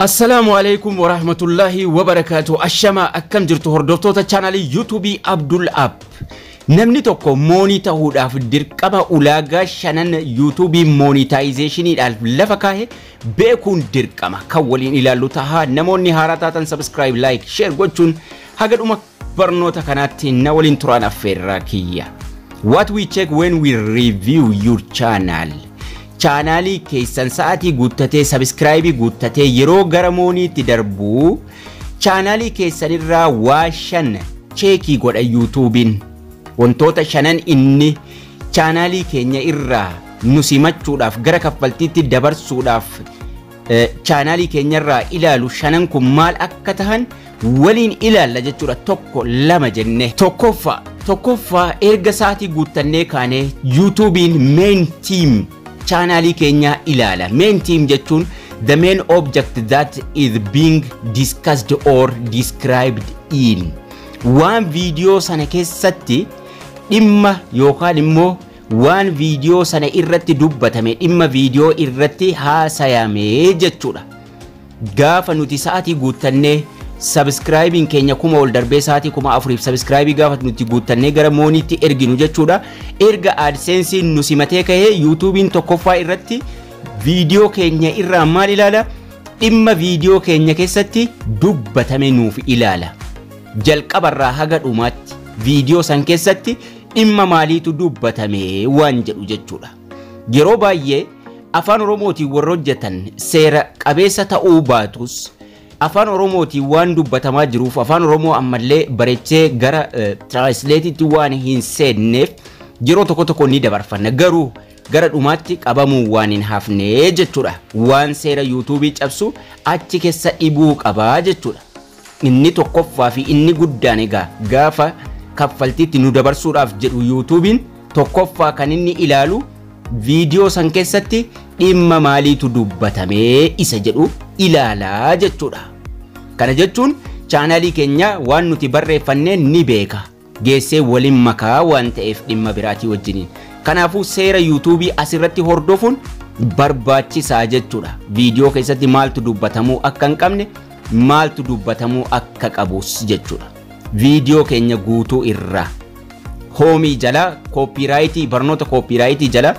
Assalaamu alaikum warahmatullahi wabarakaatu. Ashama, akkam jirtu hordoftoota chaanalii YouTubeii Abdul App? Namni tokko money ta'uudhaaf dirqama ulaagaa shanan YouTubeii monetizationiidhaaf lafa kaa'e beekuun dirqama kan waliin ilaallu tahaa. Namoonni haaraa taatan subscribe, like, share gochuun haga dhuma barnoota kanaatti na waliin turaan affeerraa kiyya. What we check when we review your channel. Chaanaalii keessan sa'aatii guuttatee, subscribeii guuttatee yeroo gara moneyitti darbu chaanaalii keessanirraa waa shan checkii godha YouTubeiin. Wantoota shanan inni chaanaalii keenya irraa nu simachuudhaaf, gara kaffaltiitti dabarsuudhaaf chaanaalii keenyarraa ilaalu shanan kun maal akka tahan waliin ilaalla jechuudha, tokko lama jenne. Tokkoffaa, erga sa'aatii guuttannee kaanee YouTubeiin main theme chaanaalii keenyaa ilaala. Main theme jechuun the main object that is being discussed or described in. Waan viidiyoo sana keessatti dhimma yookaan immoo waan viidiyoo sana irratti dubbatame, dhimma viidiyoo irratti haasayame jechuudha. Gaafa nuti sa'aatii guuttannee subscribeiin keenya 1000 ol darbee, sa'aatii 4000f subscribeii gaafa nuti guuttannee gara moneyitti erginu jechuudha. Erga AdSensiin nu simatee kahee YouTubeiin tokkoffaa irratti viidiyoo keenya irraa maal ilaala? Dhimma viidiyoo keenya keessatti dubbatame nuuf ilaala. Jalqabarraa haga dhumaatti viidiyoo san keessatti dhimma maaliitu dubbatame waan jedhu jechuudha. Yeroo baay'ee afaan Oromootiin warra hojjetan seera qabeessa ta'uu baatus, afaan Oromootiin waan dubbatamaa jiruuf, afaan Oromoo ammallee bareechee gara translateiitti waan hin seenneef yeroo tokko tokko ni dabarfanna, garuu gara dhumaatti qabamuu waan hin hafne jechuudha. Waan seera YouTubeii cabsu achi keessa dhibuu qabaa jechuudha. Inni tokkoffaa fi inni guddaan egaa gaafa kaffaltiitti nu dabarsuudhaaf jedhu YouTubeiin tokkoffaa kan inni ilaalu viidiyoo san keessatti dhimma maaliitu dubbatamee isa jedhu ilaalaa jechuudha. Kana jechuun chaanaalii keenya waan nuti barreeffannee ni beeka. Geessee waliin makaa waan ta'eef dhimma biraatii wajjiniin. Kanaafuu seera YouTubeii asirratti hordofuun barbaachisaa jechuudha. Viidiyoo keessatti maaltu dubbatamuu akka hin qabne, maaltu dubbatamuu akka qabus jechuudha. Viidiyoo keenya guutuu irraa homeii jala copyrightii, barnoota copyrightii jala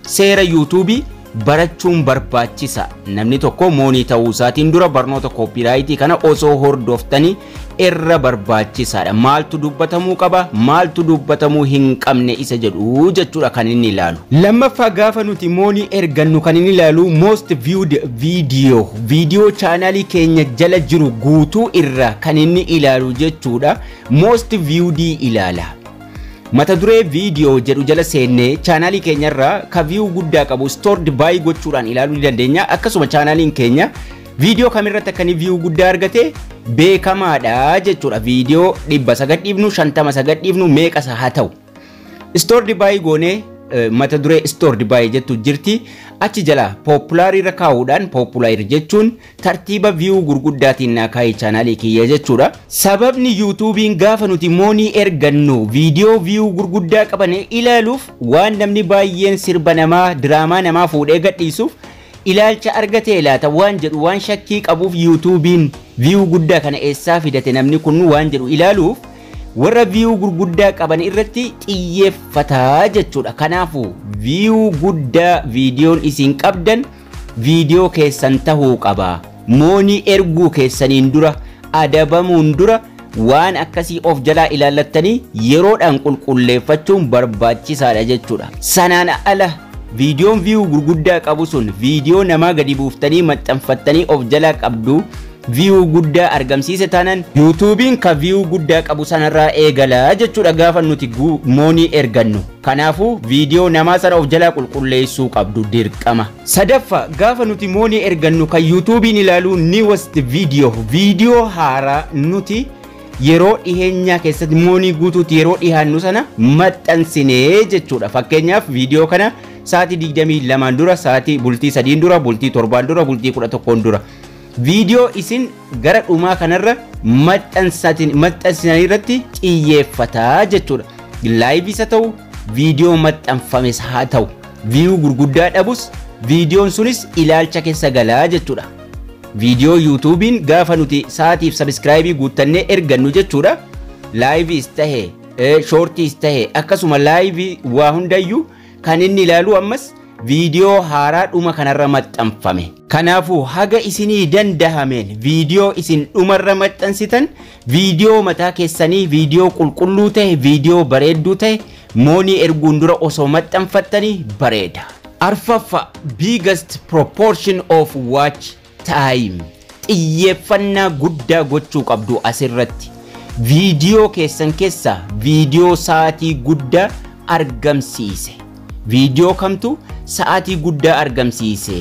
seera YouTubeii barachuun barbaachisa. Namni tokko money ta'uu isaatiin dura barnoota copyrightii kana osoo hordoftanii irra barbaachisaadha. Maaltu dubbatamuu qaba, maaltu dubbatamuu hin qabne isa jedhu jechuudha kan inni ilaalu. Lammaffaa, gaafa nuti money ergannu kan inni ilaalu most viewed video, viidiyoo chaanaalii keenya jala jiru guutuu irra kan inni ilaalu jechuudha. Most viewed ilaala. Mata duree viidiyoo jedhu jala seennee chaanaalii keenyarraa ka view guddaa qabu sort by gochuudhaan ilaaluu ni dandeenya. Akkasuma chaanaaliin keenya viidiyoo kamirratti akka inni view guddaa argate beekamaadha jechuudha. Viidiyoo 900 dhiifnu, 50 sagal dhiifnu, meeqasa haa ta'u. Sort by goonee mata duree sort by jettu jirti. Achi jala popular irra kaa'uudhaan, popular jechuun tartiiba view gurguddaatiin naa kaa'e chaanaalii kiyya jechuudha. Sababni YouTubeiin gaafa nuti money ergannu viidiyoo view gurguddaa qaban ilaaluuf, waan namni baay'een sirba namaa, diraamaa namaa fuudhee gadhiisuuf ilaalcha argatee laata waan jedhu waan shakkii qabuuf, YouTubeiin view guddaa kana eessaa fidate namni kun waan jedhu ilaaluuf warra view gurguddaa qaban irratti xiyyeeffataa jechuudha. Kanaafuu view guddaa viidiyoon isin qabdan viidiyoo keessan tahuu qaba. Money erguu keessaniin dura, adabamuun dura waan akkasii of jalaa ilaallattanii yeroodhaan qulqulleeffachuun barbaachisaadha jechuudha. Sanaan ala viidiyoon view gurguddaa qabu sun viidiyoo namaa gadi buuftanii maxxanfattanii of jalaa qabdu view guddaa argamsiise taanaan YouTubeiin ka view guddaa qabu sanarraa eegalaa jechuudha gaafa nuti money ergannu. Kanaafuu viidiyoo namaa sana of jalaa qulqulleessuu qabdu dirqama. Sadaffaa, gaafa nuti money ergannu kan YouTubeiin ilaalu newest video, viidiyoo haaraa nuti yeroo dhiheenyaa keessatti money guutuutti yeroo dhihaannu sana maxxansinee jechuudha. Fakkeenyaaf viidiyoo kana sa'aatii 22 dura, sa'aatii bultii 3 dura, bultii 7 dura, bultii 11 dura. Viidiyoo isin gara dhumaa kanarra maxxansinan irratti xiyyeeffataa jechuudha. Live isa ta'u, viidiyoo maxxanfames haa ta'u, view gurguddaa dhabus viidiyoon sunis ilaalcha keessa galaa jechuudha. Viidiyoo YouTube'n gaafa nuti sa'aatiif subscribe guuttannee ergannu jechuudha. Live'is tahe, short'iis tahe, akkasuma live waa hundayyuu kan inni ilaalu ammas viidiyoo haaraa dhuma kanarra maxxanfame. Kanaafuu haga isinii dandahameen viidiyoo isin dhumarra maxxansitan, viidiyoo mataa keessanii, viidiyoo qulqulluu ta'e, viidiyoo bareedduu ta'e money erguun dura osoo maxxanfattanii bareeda. Arfaffa, biggest proportion of watch time. Xiyyeeffannaa guddaa gochuu qabdu asirratti. Viidiyoo keessan keessaa viidiyoo sa'aatii guddaa argamsiise. Viidiyoo kamtu sa'aatii guddaa argamsiise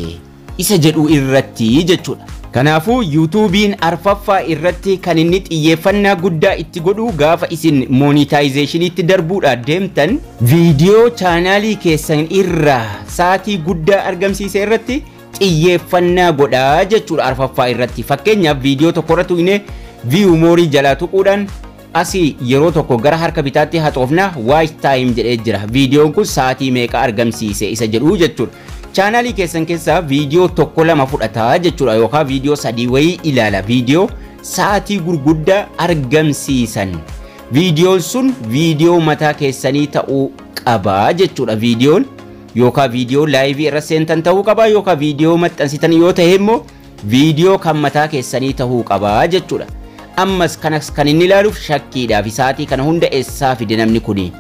isa jedhu irratti jechuudha. Kanaafuu YouTube'n arfaffaa irratti kan inni xiyyeeffannaa guddaa itti godhu, gaafa isin monetization'itti darbuudhaan deemtan, viidiyoo chaanaalii keessan irraa sa'aatii guddaa argamsiise irratti xiyyeeffannaa godhaa jechuudha arfaffaa irratti. Fakkeenyaaf, viidiyoo tokko irratti tuqnee view more jalaa tuquudhaan asii yeroo tokko gara harka bitaatti haxoofna, watch time jedhee jira. Viidiyoon kun sa'aatii meeqa argamsiise isa jedhu jechuudha. Chaanaalii keessan keessaa viidiyoo tokko lama fudhataa jechuudha, yookaan viidiyoo sadii wayii ilaala, viidiyoo sa'aatii gurguddaa argamsiisan. Viidiyoon sun viidiyoo mataa keessanii ta'uu qabaa jechuudha. Viidiyoon yookaan viidiyoo live irra seentan ta'uu qabaa, yookaan viidiyoo maxxansitan yoo ta'e immoo viidiyoo kan mataa keessanii ta'uu qabaa jechuudha. Ammas kanas kan inni ilaaluuf shakkiidhaaf, sa'aatii kana hunda eessaa fide namni kuni?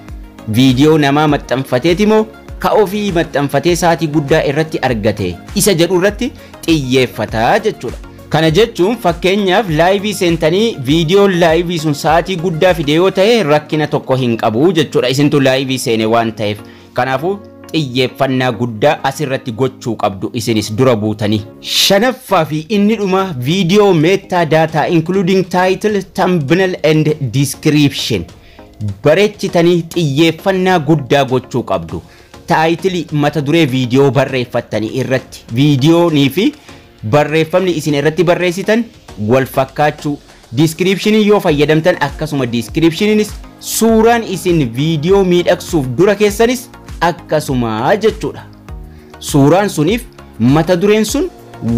Viidiyoo namaa maxxanfateeti moo ka ofii maxxanfatee sa'aatii guddaa irratti argate isa jedhu irratti xiyyeeffataa jechuudha. Kana jechuun, fakkeenyaaf, live seentanii viidiyoon live sun sa'aatii guddaa fide yoo ta'e rakkina tokko hin qabu jechuudha, isintu live seene waan ta'eef. Kanaafuu xiyyeeffannaa guddaa asirratti gochuu qabdu isinis dura buutanii. Shanaffaa fi inni dhuma, viidiyoo metadata including title, thumbnail and description. Bareechitanii xiyyeeffannaa guddaa gochuu qabdu. Title, mata duree viidiyoo barreeffattanii irratti viidiyoonii fi barreeffamni isin irratti barreessitan wal fakkaachuu, description yoo fayyadamtan akkasuma description'inis, suuraan isin viidiyoo miidhagsuuf dura keessanis akkasuma jechuudha. Suuraan suniif mata dureen sun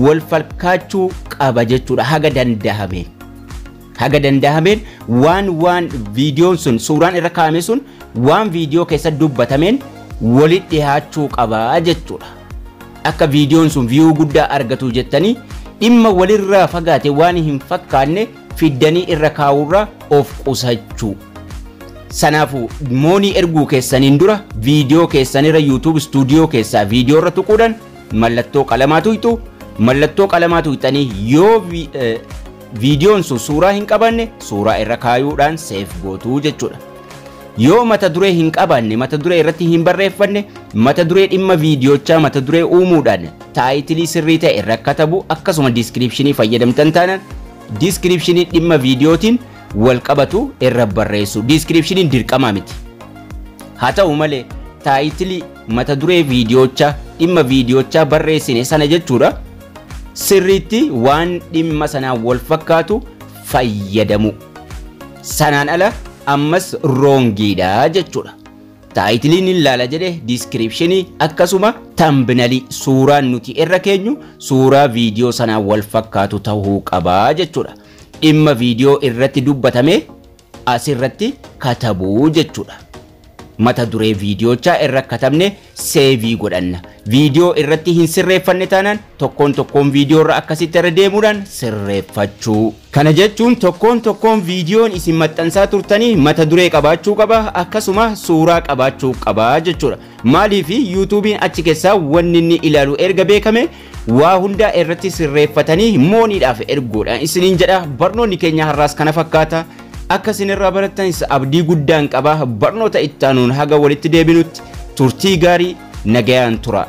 wal fakkaachuu qaba jechuudha haga dandahameen. Haga dandahameen waan viidiyoon sun suuraan irra kaa'ame sun waan viidiyoo keessatti dubbatameen walitti dhiyaachuu qaba jechuudha. Akka viidiyoon sun view guddaa argatu jettanii dhimma walirraa fagaate waan hin fakkaanne fiddanii irra kaa'urraa of qusachuu. Sanaafuu money erguu keessaniin dura viidiyoo keessanirra YouTube Studio keessaa viidiyoo irra tuquudhaan mallattoo qalamaa tuqxu. Mallattoo qalamaa tuqxanii yoo viidiyoon sun suuraa hin qabaanne suuraa irra kaayuudhaan save gootuu jechuudha. Yoo mata duree hin qabaanne, mata duree irratti hin barreeffanne, mata duree dhimma viidiyochaa mata duree uumuudhaan title sirrii ta'e irra katabu, akkasuma description fayyadamtan taanaan description dhimma viidiyootiin wal qabatu irra barreessu. Description'iin dirqamaa miti. Haa ta'u malee title, mata duree viidiyochaa dhimma viidiyochaa barreessine sana jechuudha, sirriitti waan dhimma sanaan wal fakkaatu fayyadamu. Sanaan ala ammas wrong'iidha jechuudha. Title'iin hin laala jedhe, description, akkasuma thumbnail, suuraan nuti irra keenyu suuraa viidiyoo sanaan wal fakkaatu ta'uu qabaa jechuudha. Dhimma viidiyoo irratti dubbatame asirratti katabuu jechuudha. Mata duree viidiyochaa irra katabne save godhanna. Viidiyoo irratti hin sirreeffanne taanaan tokkoon tokkoon viidiyoo irra akkasitti irra deemuudhaan sirreeffachuu. Kana jechuun tokkoon tokkoon viidiyoon isin maxxansaa turtanii mata duree qabaachuu qaba, akkasuma suuraa qabaachuu qaba jechuudha. Maaliif? YouTube'n achi keessaa wanni inni ilaalu erga beekame waa hunda irratti sirreeffatanii money'dhaaf erguudha. Isiniin jedha, barnoonni keenya har'aas kana fakkaata. Akka isin irraa barattanis abdii guddaan qaba. Barnoota itti aanuun haga walitti deebinutti turtii gaarii, nagayaan tura.